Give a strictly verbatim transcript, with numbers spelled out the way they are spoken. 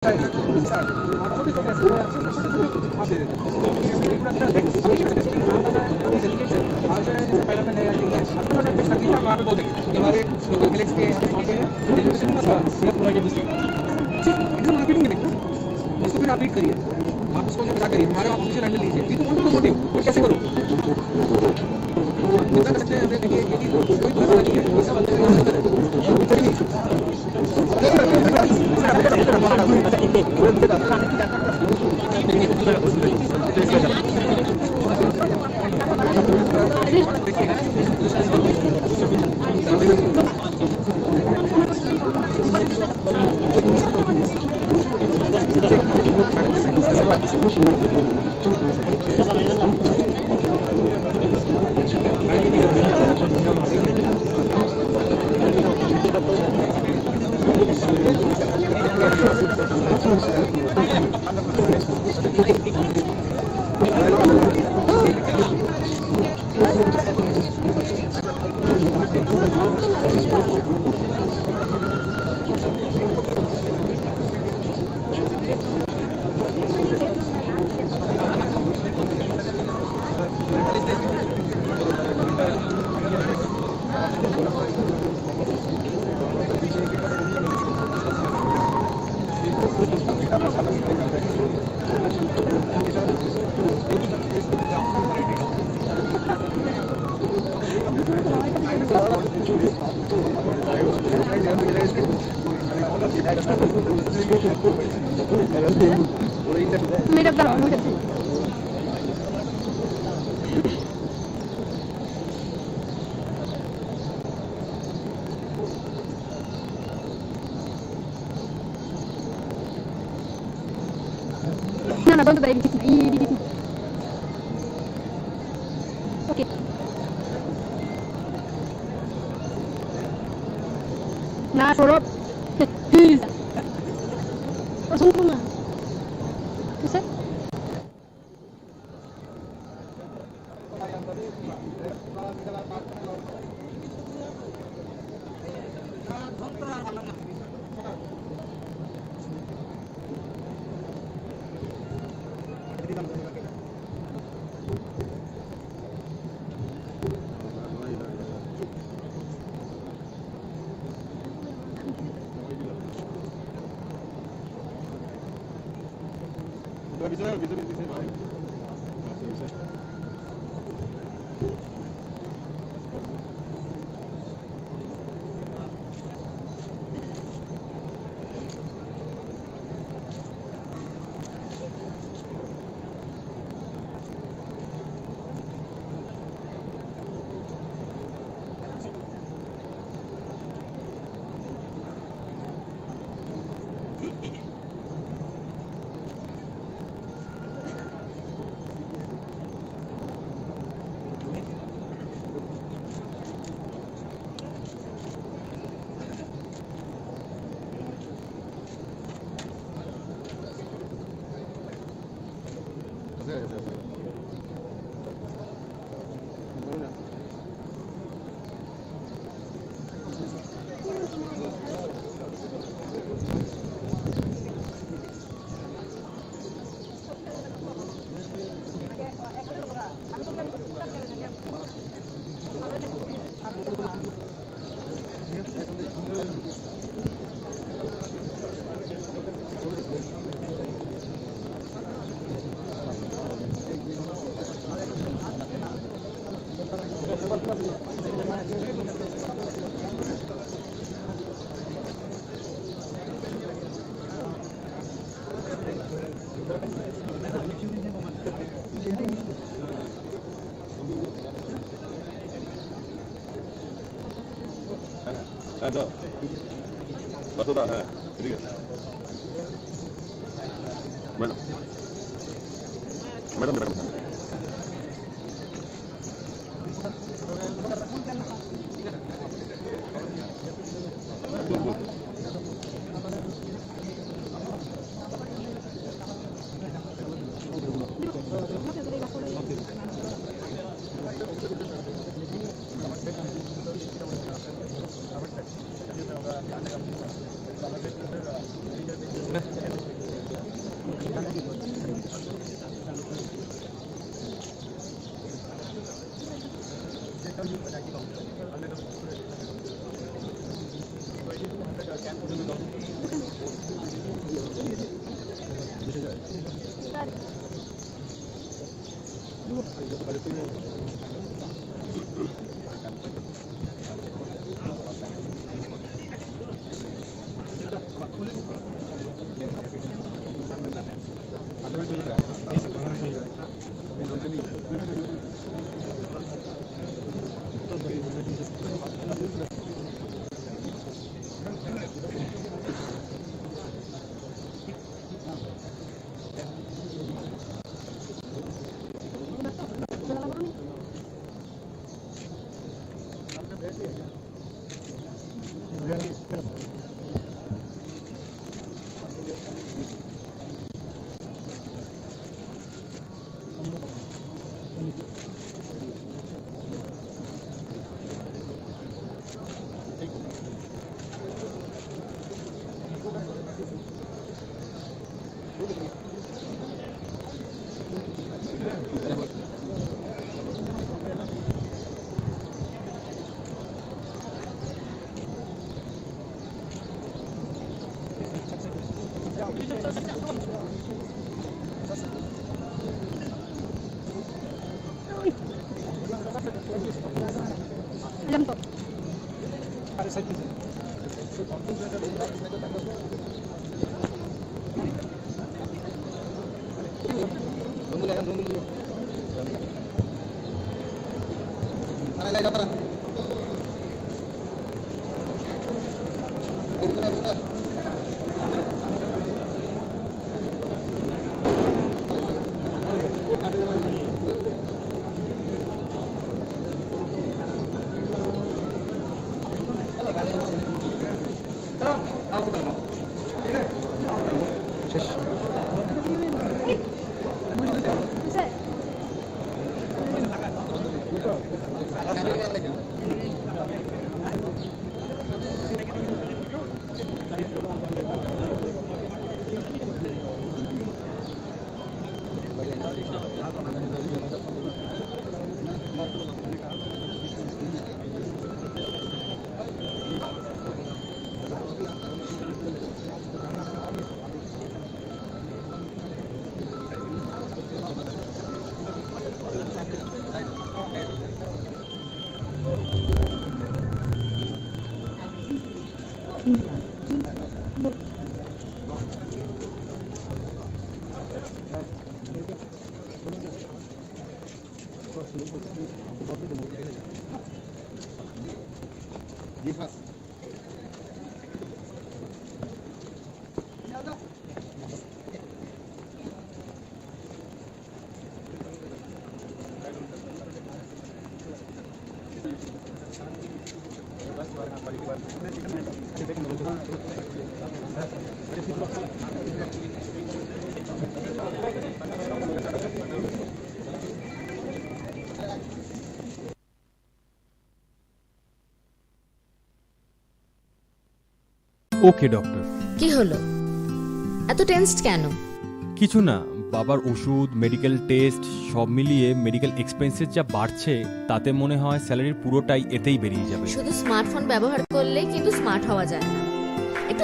उसको फिर आप रीड करिए, आप उसको जो क्या करिए, हमारे ऑपोजिशन एंगल लीजिए, ये तो ऑटोमेटिक होती है, वो कैसे करो? आप कितना कर सकते हैं, हमने देखिए, ये भी कोई दूसरा नहीं है, ये सब अंदर ही अंदर है। Made up the wrong. No, no, don't do the editing. E-, editing. Okay. Na, shut up. Please. Oh, sungkuma. Bisa? হ্যাঁ, যাও। কতটা? হ্যাঁ, ঠিক আছে। ম্যাডাম। ম্যাডাম, ম্যাডাম, হ্যাঁ। ওকে ডক্টর। কি হলো? এত টেন্সড কেন? কিছু না, বাবার ওষুধ, মেডিকেল টেস্ট, সব মিলিয়ে মেডিকেল এক্সপেন্সেস যা বাড়ছে, তাতে মনে হয় স্যালারির পুরোটাই এতেই বেরিয়ে যাবে। শুধু স্মার্টফোন ব্যবহার করলে কিন্তু স্মার্ট হওয়া যায় না।